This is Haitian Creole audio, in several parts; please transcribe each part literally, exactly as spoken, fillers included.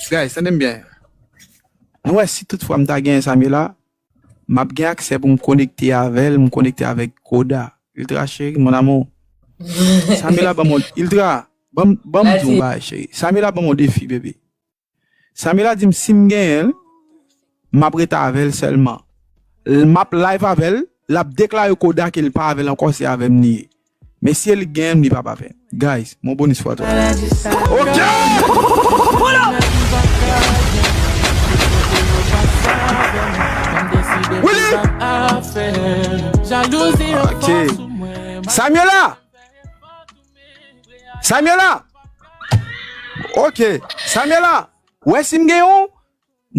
Guys, tande m byen. Nou wè si tout fwa m ta genyen Samyela, m ap gen aksè pou m konekte avè l, m konekte avèk Koda. Ultra cheri, mon amour. Samyela ban m, Ultra, ban m, ban m di w yon bagay, cheri. Samyela ban m yon defi, bebe. Samyela di m si m genyen l, m ap rete avè l sèlman. L, m ap live avè l, l ap deklare Koda ke l pa avè l ankò, se avè m li ye. Men si li genyen m, li p ap avè m. Guys, mon bonus fwa twa. Ok! Willy! Ok. Samyela! Samyela! Ok. Samyela! Wè si m gen yon,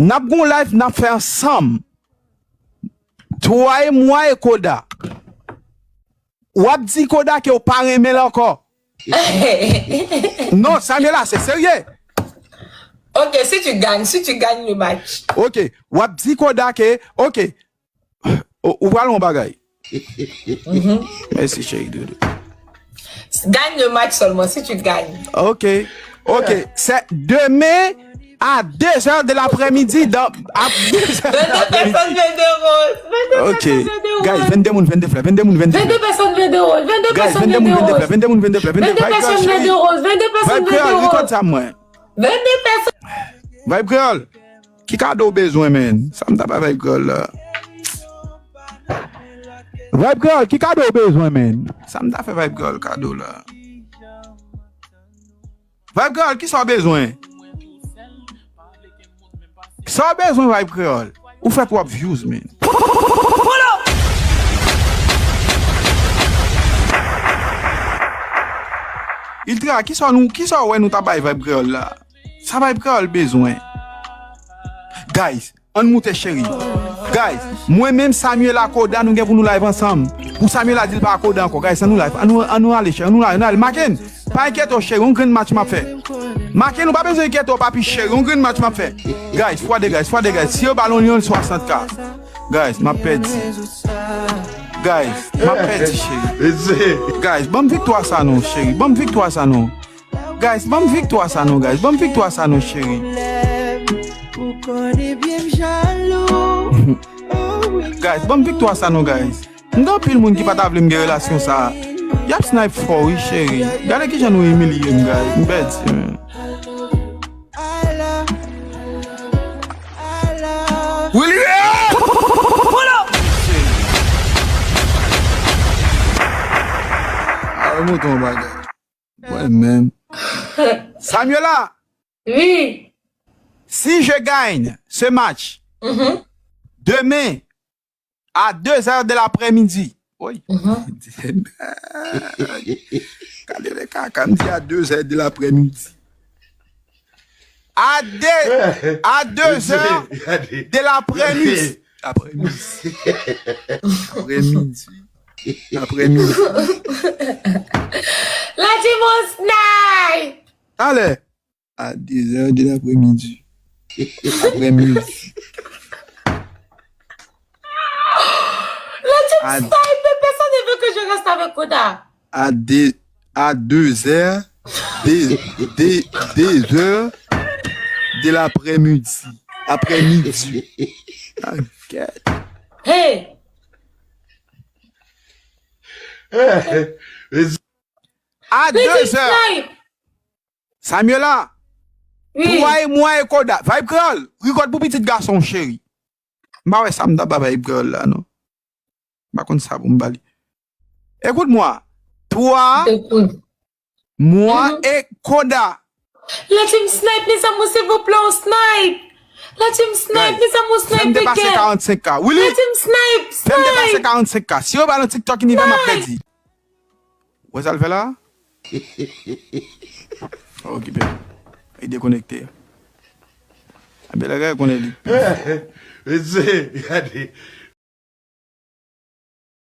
n ap gon live, n ap fè ansanm. Twa e mwa e Koda. W ap di Koda ke w pa renmen l ankò. Non, Samyela, se serye. Ok, si tu gagnes, si tu gagnes le match. Ok, w ap di Koda ke, ok, ou, ou pral yon bagay. Mèsi, cheri doudou. Gagne le match seulement, si tu gagnes. Ok, ok. C'est demain à deux heures de l'après-midi. Dans, à deux heures de l'après-midi. Vingt-deux personnes, vingt-deux roses. Vingt-deux personnes, vingt-deux roses. Ok. Guys, vingt-deux moun, vingt-deux fleurs. Vingt-deux moun, vingt-deux fleurs. Vingt-deux personnes, vingt-deux roses. Vingt-deux personnes, vingt-deux roses. Vingt-deux moun, vingt-deux fleurs. Vingt-deux personnes, vingt-deux roses. Vingt-deux personnes, vingt-deux roses. Vibe Girl, record sa mwen. Vingt-deux personnes. Vibe Girl, ki kado w bezwen, man? Sa m ta ba Vibe Girl la. Vibe Girl, ki kado w bezwen, man? Sa m ta fè Vibe Girl kado la. Vibe Girl, ki sa w bezwen? Sa w bezwen, Vibe Kreyòl? Ou fè twòp views, man. Ultra, kisa nou, kisa w wè nou ta bay Vibe Kreyòl la? Sa Vibe Kreyòl bezwen? Guys, ann moute cheri. Guys, mwen menm Samuela Koda, nou gen pou nou live ansanm. Pou Samuela di l pa Koda ankò. Guys, ann nou live. Ann nou, ann nou ale cheri. Ann nou ale, ann nou ale. Maken, pa enkyete w cheri. Yon grenn match m ap fè. Maken, ou pa bezwen enkyete w papi cheri. Yon grenn match m ap fè. Guys, fwa de guys, fwa de guys. Si yo ba l yon yon swasant K. Guys, m ap pèdi. Guys, m ap pèdi cheri. Guys, ban m viktwa sa non cheri. Ban m viktwa sa non. Guys, ban m viktwa sa non, guys. Ban m viktwa sa non, cheri. Guys, ban m viktwa sa non, guys. M gen anpil moun ki pa ta vle m gen relasyon sa. Y ap snipe fò, wi, cheri. Gade kijan nou imilye m, guys. M pèdi, man. Willy! A, mwen montre yon bagay. Mwen menm. Samuela! Wi. Si je gagne ce match, demain, à deux heures de l'après-midi. Wi. Gade le kaka, m di à deux heures de l'après-midi. À deux, à deux heures de l'après-midi. Après-midi. Après-midi. Après-midi. La team on snipe! Talè. À deux heures de l'après-midi. Après-midi. La team snipe, personne ne veut que je reste avec Koda. À deux, à deux heures, deux, deux, deux heures de l'après-midi. Après-midi. Ah, God. Hey! À deux heures. Samuela, wi. Twa e mwa e Koda. Vibe Kreyòl, record pou pitit gason cheri. M pa wè sa m ta ba Vibe Kreyòl la non. M pa konn sa pou m ba li. Écoute-moi. Twa mwa e Koda. La team snipe, mes amours, s'il vous plaît, on snipe. La team snipe, mes amours, snipe. Fè m depase karannsenk K. Willy, la team snipe, fè m depase karannsenk K. Si yo ba nan TikTok, ni fè m ap pèdi. Wè sa l fè la? Okipe. Li dekonekte. Anben lè gade konnen li. Mesye, gade.